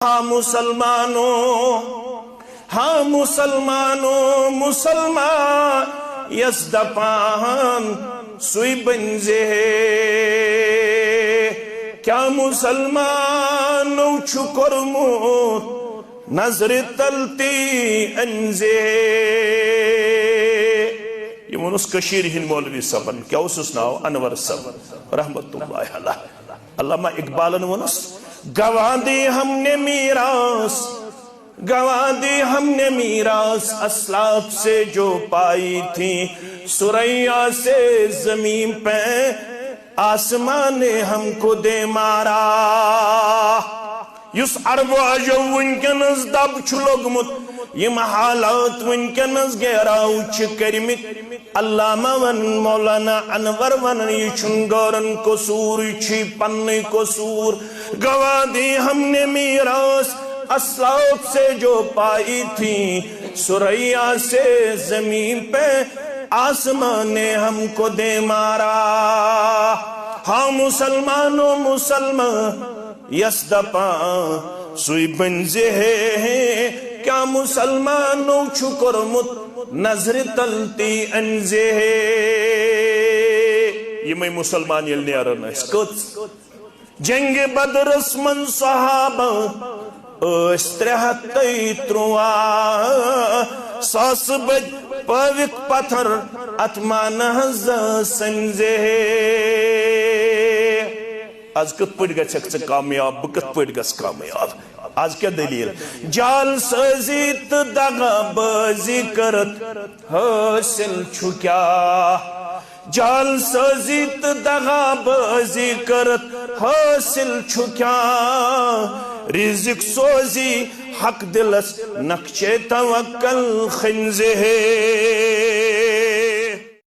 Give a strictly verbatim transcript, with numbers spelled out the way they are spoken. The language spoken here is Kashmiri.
ہا مسلمانو، ہا مسلمانو، مسلمان یس دپان سُے بنزِ ہے۔ کیا مسلمانو چھُ کوٚرمُت نظرِ تل تی انزِ ہے؟ یہِ ووٚنُس کٔشیٖرِ ہِنٛدۍ مولوی صٲبن۔ کیٛاہ اوسُس ناو؟ انور صٲب رحمت اللہ علیہ۔ علامہ اقبالن ووٚنُس، گواہ دی ہم نے میراث، گواہ دی ہم نے میراث اسلاف سے جو پائی تھی، ثریا سے زمین پہ آسمان نے ہم کو دے مارا۔ یُس عربو اجو وٕنکیٚنس دب چھُ لوٚگمُت، یِم حالات وٕنکیٚنس گیراو چھِ کٔرمٕتۍ، علامہ ونان، مولانا انور ونان، یہِ چھُنہٕ غٲرن قصوٗر، یہِ چھُے پننُے قصوٗر۔ گواہ دی ہم نے میراث اسلاف سے جو پائی تھی، ثریا سے زمین پہ آسمان نے ہم کو دے مارا۔ ہاں مسلمانو، مسلمان یس دپان سُے بنزِ ہے۔ کیا مسلمانو چھُ کوٚرمُت نظرِ تل تی انزِ ہے؟ یِمے مسلمان ییٚلہِ نیران ٲسۍ، کٔژ؟ جنگِ بدرس منٛز صحابہ ٲسۍ ترٛےٚ ہتھ تہٕ ترٛواہ، ساسہٕ بٔدۍ پٲوِکھ پتھر اتھ مانہٕ ہنٛزٕ سنزِ ہے۔ از کِتھ پٲٹھۍ گژھکھ ژٕ کامیاب؟ بہٕ کِتھ پٲٹھۍ گژھٕ کامیاب؟ از کیٛاہ دٔلیٖل؟ جعل سٲزی تہٕ دغا بٲزی کٔرٕتھ حٲصِل چھُ کیٛاہ؟ جعل سٲزی تہٕ دغا بٲزی کٔرٕتھ حٲصِل چھُ کیٛاہ؟ رزق سوزی حق دلس نقشے توکل خنزِ ہے۔